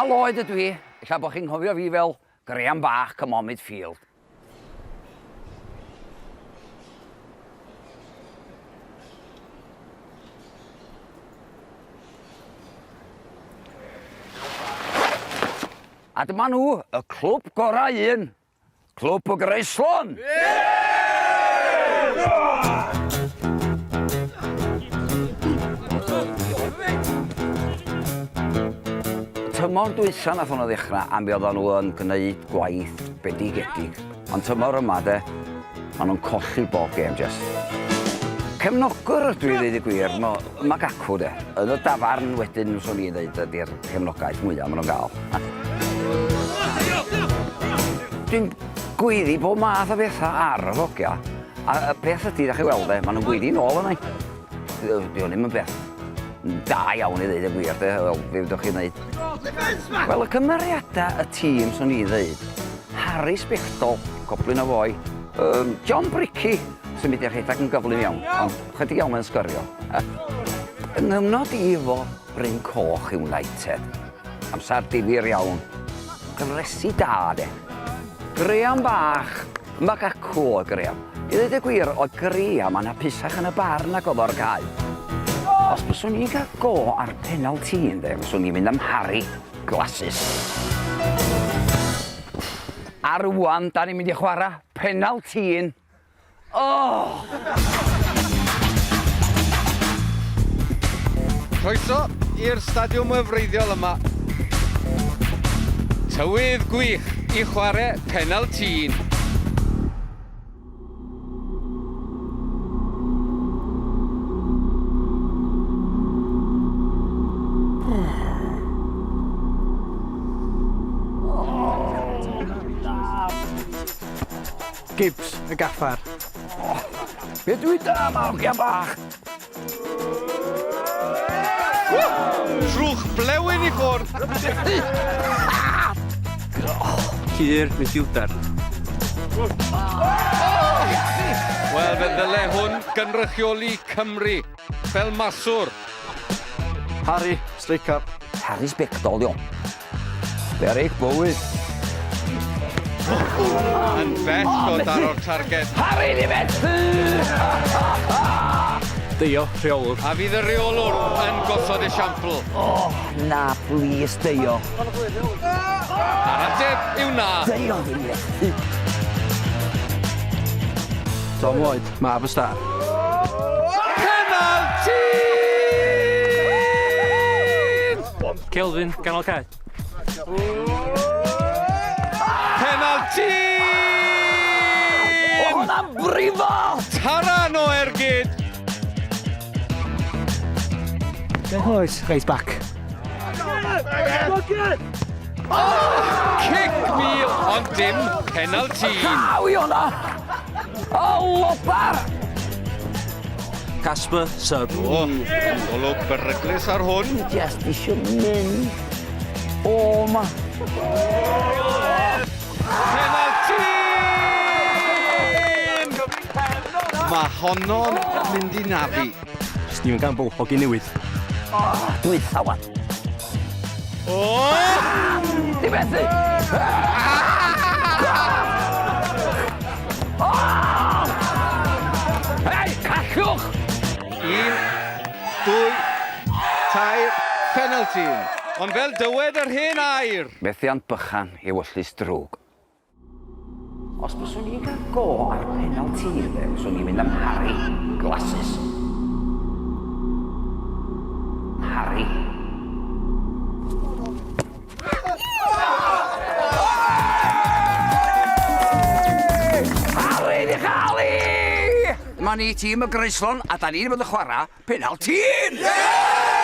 Iwan Lloyd ydw i, ella bod chi'n nghofio fi fel Graham Bach Come On Midfield. A dyma nhw, y clwb gorau un, Clwb y Groeslon! Tymor dwytha nath nhw ddechrau a mi oedden nhw yn gwneud gwaith bendigedig. Ond tymor yma de, maen nhw'n colli bob gêm jyst. Cefnogwr ydw i ddeud y gwir, mo, ma gacw de. Yn y dafarn wedyn, swn i'n ddeud, ydy'r cefnogaeth mwyaf maen nhw'n gael. Dwi'n gweiddi bob math o bethau ar yr hogia, a y peth ydy, da chi weld e, maen nhw'n gweiddi nôl yna. Di o'n ddim yn beth da iawn i ddeud y gwir, de, wel, be fedrwch chi wneud? Wel, y cymeriadau y tîm, swn i'n ddeud, Harry Sbectol, goblin o foi, um, John Bricky, sy'n mynd i rhedeg yn gyflym iawn, ond chydig iawn mae'n sgorio. Yng nghyfnod i efo Bryn Coch United, Amser difyr iawn. Cyfresi da, de. Graham bach. Mae gacw o Graham. I ddweud y gwir, oedd Graham yn hapusach yn y bar nag oedd o'r cae. Os byswn i'n cael go ar penalty, ynde, fyswn i'n mynd am Harry Glasses. A rwan, da ni'n mynd i chwarae penalty. Oh! Croeso i'r stadiwm wefreiddiol yma. Tywydd gwych i chwarae penaltîn. Gibbs, y gaffar. Oh, be dwi da ma, hogia bach? Trwch blewyn i ffwrdd. Cur midfielder. Wel, fe ddyle hwn gynrychioli Cymru fel maswr. Harry, striker. Harry Sbectol, di o. Beryg bywyd. Yn bell o daro'r targed. Harry di methu! Deio, rheolwr. A fydd y rheolwr yn gosod esiampl. O, na, plis, Deio. A'r ateb yw na. Deio ddim methu. Tom Lloyd, mab y star. Penalty! Kelvin, ganol cae. Penalty! O, hwnna'n brifo! Taran o ergyd! Oes, right back. Cic mil, ond dim penalty. Caw i hwnna! O, lopar! Casper, sub. O, golwg beryglus ar hwn. Dwi just isio mynd o ma. Penalty! Mae honno'n mynd i nafu. Stephen Campbell, hogyn newydd. O, dwytha wan. O! Di methu! Hei, callwch! Un, dwy, tair, penalty. Ond fel dywed yr hen air. Methiant bychan ewyllys drwg. Os byswn i'n cael go ar penalty ynde, fyswn i'n mynd am Harry Glasses. Harry. Harry di chael i! Dyma ni, tîm y Groeslon, a da ni'n bod yn chwarae penalty! Yeah!